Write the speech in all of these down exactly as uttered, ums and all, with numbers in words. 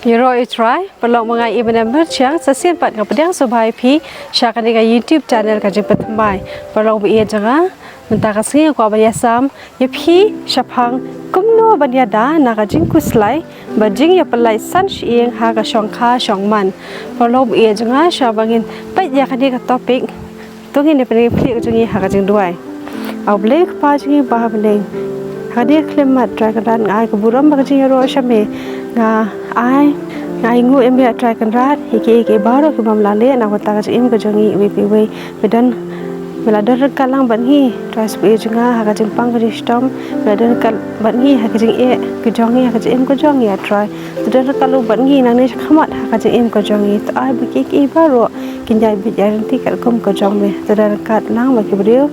Ïaroh ïa U Trai, paralok, ma nga i Ïamen Myrchiang, sa shisien pat nga pdiang sngewbha ïa phi sha kane ka YouTube channel Ka Jingpynthymmai. Paralok ba ïeit jong nga, mynta ka sngi nga kwah ban ïasam ïa phi shaphang kumno ban ïada na ka jingkhuslai bad jingïapyllait san shyieng ha ka shongkha shongman. Paralok ba ïeit jong nga, shuwa ba ngin peit ïa kane ka topic, to ngin ïa pdiang ïa ka jong ngi ha ka jingduwai. A U Blei Kpa jong ngi ba ha bneng, ha kane ka khyllipmat, Trai Kynrad, nga ai ka burom bad ka jingïaroh sha me. Nga ai, nga ainguh ïa me, Trai Kynrad, ïa kiei kiei baroh ki bym lah leh na ka bynta ka jingim ka jong ngi iwei pa iwei. Me don, me la don ryngkat lang bad ngi, Trai Blei jong nga, ha ka jingpang ka jingshitom. Me la don ryngkat bad ngi ha ka jingeh ka jong ngi, ha ka jingim ka jong ngi, ah Trai. To don ryngkat ruh bad ngi nangne shakhmat ha ka jingim ka jong ngi. To ai ba kiei kiei baroh kin ïai bit ïai ryntih katkum ka jong me. To don ryngkat lang bad ki briew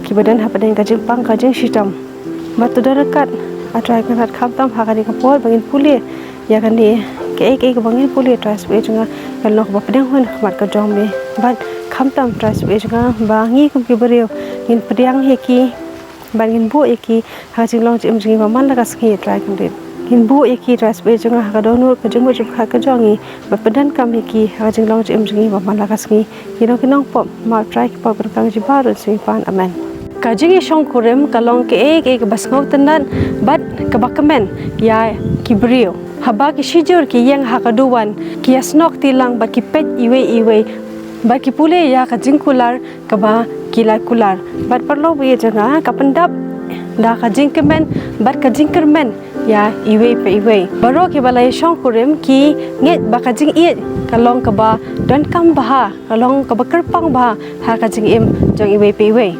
kiba don ha pdeng ka jingpang ka jingshitom. Bad to don ryngkat, ah Trai Kynrad, khamtam ha kane ka por ba ngin pule ïa kane, kaei kaei kaba ngin pule, Trai Blei jong nga, kan long kaba pdiang hun ha khmat ka jong me. Bad khamtam, Trai Blei jong nga, ba ngi kum ki briew ngin pdiang ïa ki, bad ngin buh ïa ki ha ka jinglong jingim jong ngi ba man la ka sngi, Trai Kynrad. Ngin buh ïa ki, Trai Blei jong nga, ha ka dohnud ka jingmut jingpyrkhat ka jong ngi, bad pyndonkam ïa ki ha ka jinglong jingim jong ngi ba man la ka sngi. Ki long ki nongpop, map, Trai, ki pop, ryngkat ki jingbaroh, sngewbha, amen. Ka jingïashongkurim ka long kaei kaei kaba sngewtynnad bad kaba kmen ïa ki briew. Haba ki shijur ki ïeng ha ka duwan, ki ïasnoh kti lang bad ki peit iwei iwei, bad ki pule ïa ka jingkular kaba ki la kular. Bad paralok ba ïeit jong nga, ka pyndap da ka jingkmen bad ka jingkyrmen ïa iwei pa iwei. Baroh kiba la ïashongkurim ki ngeit ba ka jingïeit ka long kaba donkam bha, ka long kaba kyrpang bha ha ka jingim jong iwei pa iwei.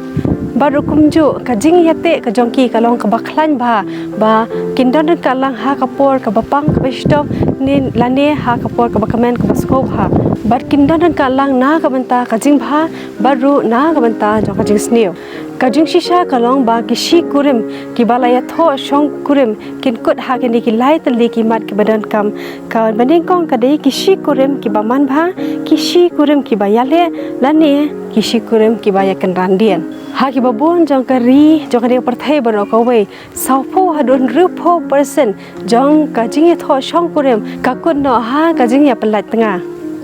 Bad ruh kumjuh ka jingïateh ka jong ki ka long kaba khlaiñ bha, ba kin don ryngkat lang ha ka por kaba pang kaba shitom, ne lane ha ka por kaba kmen kaba sngewbha. Bad kin don ryngkat lang na ka bynta ka jingbha, bad ruh na ka bynta jong ka jingsniew. Ka jingshisha ka long ba ki shi kurim kiba la ïathoh shongkurim kin kut ha kine ki lai tylli ki mat kiba donkam. Kaba nyngkong ka dei ki shi kurim kiba man bha, ki shi kurim kiba ïaleh, lane ki shi kurim kiba ïakynran dien. Ha kiba bun jong ka ri, jong kane ka pyrthei baroh kawei, sawphew haduh hynriewphew percent jong ka jingïathoh shongkurim ka kut noh ha ka jingïapyllait tnga.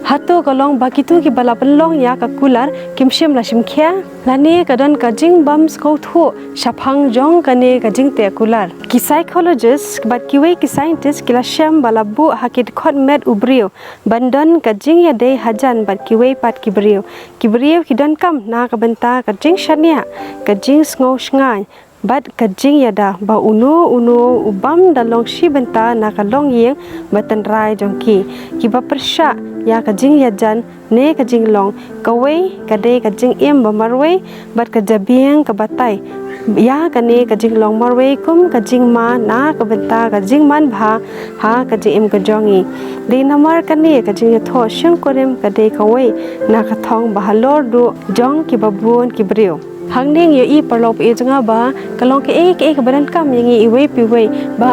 Hato ka long ba kito kiba la pynlong ïa ka kular kim shym la shim khia, lane ka don ka jingbym sngewthuh shaphang jong kane ka jingteh kular? Ki psychologist bad kiwei ki scientist ki la shem ba la buh ha ki dkhot met u briew ban don ka jingïadei hajan bad kiwei pat ki briew. Ki briew ki donkam na ka bynta ka jingshaniah, ka jingsngew shngaiñ, bad ka jingïada ba uno uno u bym da long shi bynta na ka longïing ba tynrai jong ki. Kiba pyrshah ïa ka jingïajan ne ka jinglong. Kawei ka dei ka jingim ba marwei, bad ka jabieng ka batai ïa kane ka jinglong marwei kum ka jingma na ka bynta ka jingman bha ha ka jingim ka jong ngi. Dei namar kane ka jingïathoh shongkurim ka dei kawei na ka thong ba halor duh jong kiba bun ki briew. Hangne ngi ïohi, paralok ba ïeit jong nga, ba ka long kaei kaei kaba donkam ïa ngi iwei pa iwei ba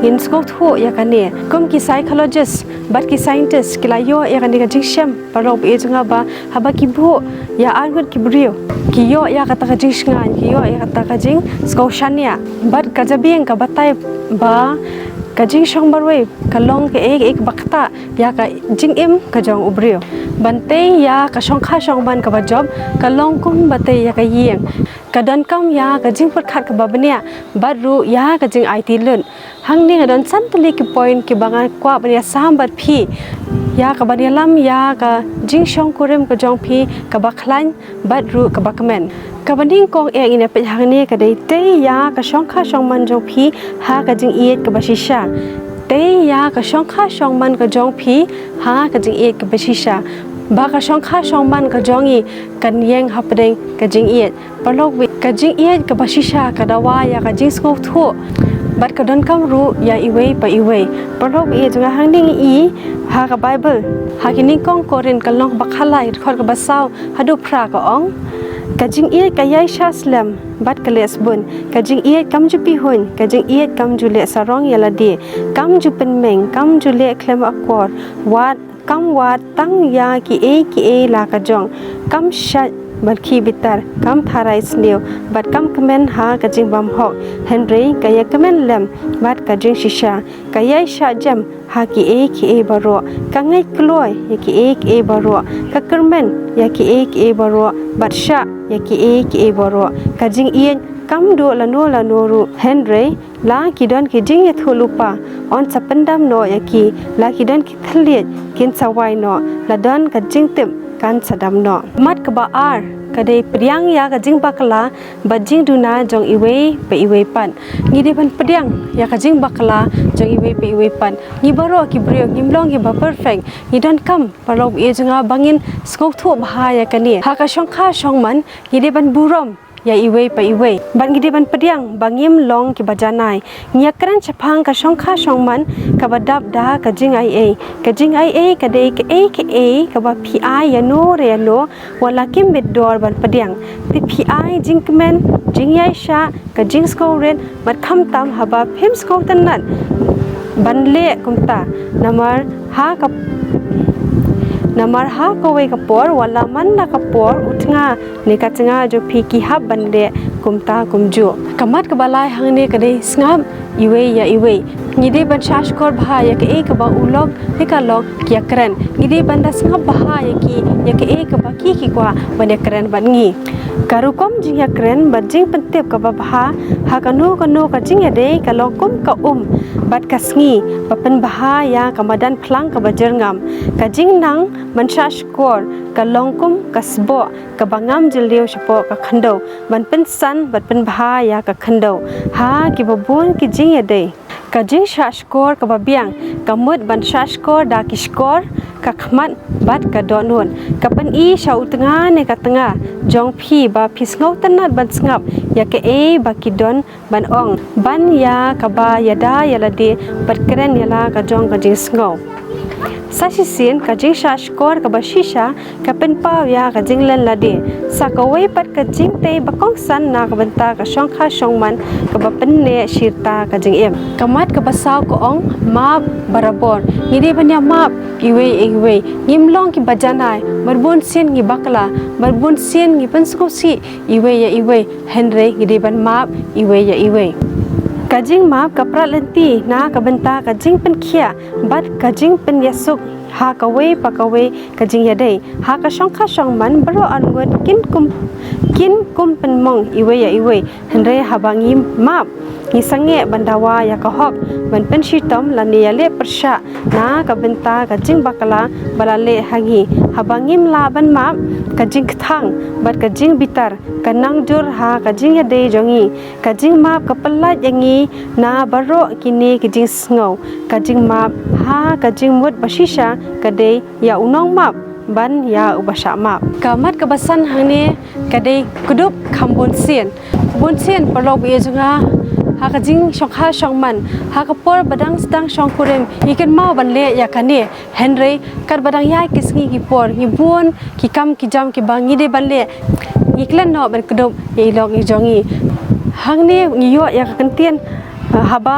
ngin sngewthuh ïa kane. Kum ki psychologist bad ki scientist ki la ïoh ïa kane ka jingshem, paralok ba ïeit jong nga, ba haba ki buh ïa arngut ki briew, ki ïoh ïa kata ka jingshngaiñ, ki ïoh ïa kata ka jingsngew shaniah. Bad ka jabieng ka batai ba ka jingshong marwei ka long kaei kaei kaba ktah ïa ka jingim ka jong u briew. Ban tei ïa ka shongkha shongman kaba jop ka long kumba tei ïa ka ïing. Ka donkam ïa ka jingpyrkhat kaba bniah bad ruh ïa ka jingaiti lut. Hangne nga don san tylli ki point kiba nga kwah ban ïasam bad phi, ïa kaban ïalam ïa ka jingshongkurim ka jong phi kaba khlaiñ bad ruh kaba kmen. Kaba nyngkong eh ngin ïa peit hangne ka dei tei ïa ka shongkha shongman jong phi ha ka jingïeit kaba shisha. Tei ïa ka shongkha shongman ka jong phi ha ka jingïeit kaba shisha. Ba ka shongkha shongman ka jong ngi kan ïeng hapdeng ka jingïeit. Paralok ba ïeit, ka jingïeit kaba shisha ka dawa ïa ka jingsngewthuh bad ka donkam ruh ïa iwei pa iwei. Paralok ba ïeit jong nga, hangne ngi i ha ka Baibl, ha ki nyngkong Korinth ka lynnong ba khatlai, dkhot kaba saw haduh phra ka ong: Ka jingïeit ka ïaishah slem bad ka leh sbun. Ka jingïeit kam ju pihuiñ, ka jingïeit kam ju leh sarong ïa lade, kam ju pynmeng, kam ju leh khlem akor, wat kam wad tang ïa kiei kiei la ka jong, kam shait ban khih bitar, kam tharai sniew, bad kam kmen ha ka jingbymhok, hynrei ka ïakmen lem bad ka jingshisha. Ka ïaishah jem ha kiei kiei baroh, ka ngeit kloi ïa kiei kiei baroh, ka kyrmen ïa kiei kiei baroh, bad shah ïa kiei kiei baroh. Ka jingïeit kam duh lano lano ruh, hynrei la ki don ki jingïathuhlypa, yn sa pyndam noh ïa ki. La ki don ki thylliej, kin sa wai noh. La don ka jingtip, kan sa dam noh. Mat kaba ar ka dei pdiang ïa ka jingbakla bad jingduna jong iwei pa iwei pat. Ngi dei ban pdiang ïa ka jingbakla jong iwei pa iwei pat. Ngi baroh ki briew ngim long kiba perfect. Ngi donkam, paralok baieit jong nga, ba ngin sngewthuh bha ïa kane. Ha ka shongkha shongman ngi dei ban burom ïa iwei pa iwei. Bad ngi dei ban pdiang ba ngim long kiba janai. Ngi ïakren shaphang ka shongkha shongman kaba dap da ka jingaiei. Ka jingaiei ka dei kaei kaei kaba phi ai ïano re ïano, wat la kim bit dor ban pdiang. Te phi ai jingkmen, jingïaishah, ka jingsngewrit, bad khamtam haba phim sngewtynnat ban leh kumta. Namar ha ka, namar ha kawei ka por, wat la man la ka por, u tnga ne ka tnga jong phi ki hap ban leh kumta kumjuh. Ka mat kaba lai hangne ka dei sngap iwei ïa iwei. Ngi dei ban shahshkor bha ïa kaei kaba u lok ne ka lok ki ïakren. Ngi dei ban da sngap bha ïa ki, ïa kaei kaba ki ki kwah ban ïakren bad ngi. Ka rukom jingïakren bad jingpyntip kaba bha ha kano kano ka jingïadei ka long kum ka um bad ka sngi ba pynbha ïa ka madan phlang kaba jyrngam. Ka jingnang ban shahshkor ka long kum ka sboh kaba ngam jylliew shapoh ka khyndew ban pynsan bad pynbha ïa ka khyndew ha kiba bun ki jingïadei. Ka jingshahshkor kaba biang ka mut ban shahshkor da ki shkor, ka khmat bad ka dohnud. Ka pyni sha u tnga ne ka tnga jong phi ba phi sngewtynnat ban sngap ïa kaei ba ki don ban ong, ban ïa kaba ïada ïa lade bad kren ïa la ka jong ka jingsngew. Sa shisien ka jingshahshkor kaba shisha ka pynpaw ïa ka jinglen lade. Sa kawei pat ka jingtei ba kongsan na ka bynta ka shongkha shongman kaba pynneh shirta ka jingim. Ka mat kaba saw ka ong map barabor. Ngi dei ban ïa map iwei ïa iwei. Ngim long kiba janai, mar bun sien ngi bakla, mar bun sien ngi pynsngewsih iwei ïa iwei, hynrei ngi dei ban map iwei ïa iwei. Ka jingmap ka prat lynti na ka bynta ka jingpynkhiah bad ka jingpynïasuk ha kawei pa kawei ka jingïadei. Ha ka shongkha shongman baroh arngut kin kum, kin kum pynmong iwei ïa iwei. Hynrei haba ngi map, ngi sangeh ban dawa ïa ka hok ban pynshitom lane ïaleh pyrshah na ka bynta ka jingbakla ba la leh ha ngi. Haba ngim lah ban map, ka jingkthang bad ka jingbitar ka nang jur ha ka jingïadei jong ngi. Ka jingmap ka pyllait ïa ngi na baroh kine ki jingsngew. Ka jingmap ha ka jingmut ba shisha ka dei ïa u nongmap ban ïa uba shah map. Ka mat kaba san hangne ka dei kdup kham bun sien. Bun sien paralok baieit jong nga, ha ka jingshongkha shongman, ha ka por ba dang sdang shongkurim, ngi kynmaw ban leh ïa kane. Hynrei katba dang ïaid ki sngi ki por, ngi bun ki kam ki jam kiba ngi dei ban leh. Ngi klet noh ban kdup ïa i lok i jong ngi. Hangne ngi ïoh ïa ka kyntien, eh, haba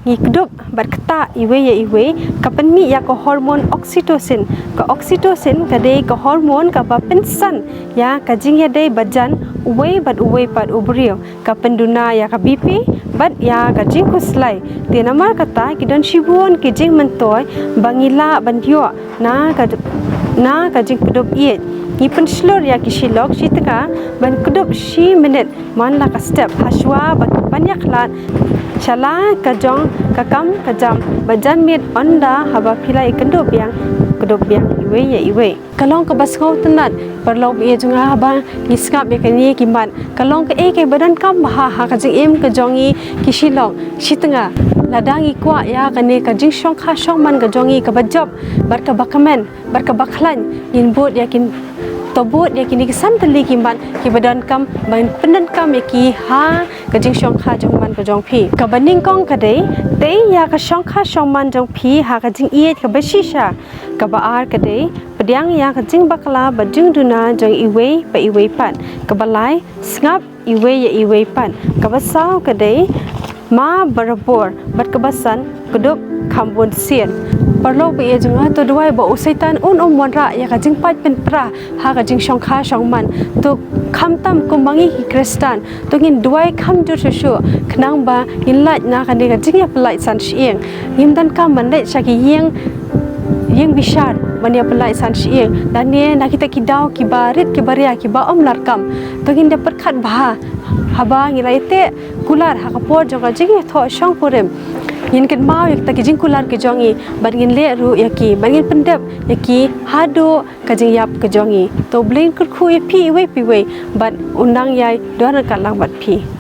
ngi kdup bad ktah iwei ïa iwei, ka pynmih ïa ka hormone oxytocin. Ka oxytocin ka dei ka hormone kaba pynsan ïa ka jingïadei ba jan uwei bad uwei pat u briew. Ka pynduna ïa ka B P bad ïa ka jingkhuslai. Te namar kata ki don shibun ki jingmyntoi ba ngi lah ban ïoh na ka, na ka jingkdup ïeit. Ngi pynshlur ïa ki shilok shi tnga ban kdup shi minit man la ka step, hashwa ba ki pan ïakhlad sha la ka jong ka kam ka jam ba jan miet, ynda haba phi la ïakynduh biang, kdup biang iwei ïa iwei. Ka long kaba sngewtynnat paralok baieit jong nga haba ngi sngap ïa kine ki mat. Ka long kaei kaei ba donkam bha ha ka jingim ka jong ngi ki shilok shi tnga. Lada ngi kwah ïa kane ka jingshongkha shongman ka jong ngi kaba jop bad kaba kmen bad kaba khlaiñ, ngin bud ïa kin, to bud ïa kine ki san tylli ki mat kiba donkam ba ngin pyndonkam ïa ki ha ka jingshongkha shongman ka jong phi. Kaba nyngkong ka dei, tei ïa ka shongkha shongman jong phi ha ka jingïeit kaba shisha. Kaba ar ka dei, pdiang ïa ka jingbakla bad jingduna jong iwei pa iwei pat. Kaba lai, sngap iwei ïa iwei pat. Kaba saw ka dei, map barabor, bad kaba san, kdup kham bun sien. Paralok baieit jong nga, to duwai ba u Soitan un ym wanrah ïa ka jingpait pynpra ha ka jingshongkha shongman. To khamtam kum ma ngi ki Khristan, to ngin duwai kham jur shuh shuh khnang ba ngin lait na kane ka jingïapyllait san shyieng. Ngim donkam ban leit sha ki ïing, ïing bishar ban ïapyllait san shyieng, lane na kita ki daw kiba rit kiba ria kiba ym lah kam. To ngin da pyrkhat bha haba ngi la ïateh kular ha ka por jong ka jingïathoh shongkurim. Ngin kynmaw ïa kita ki jingkular ki jong ngi bad ngin leh ruh ïa ki, bad ngin pyndep ïa ki haduh ka jingïap ka jong ngi. To U Blei un kyrkhu ïa phi iwei pa iwei bad un nang ïai don ryngkat lang bad phi.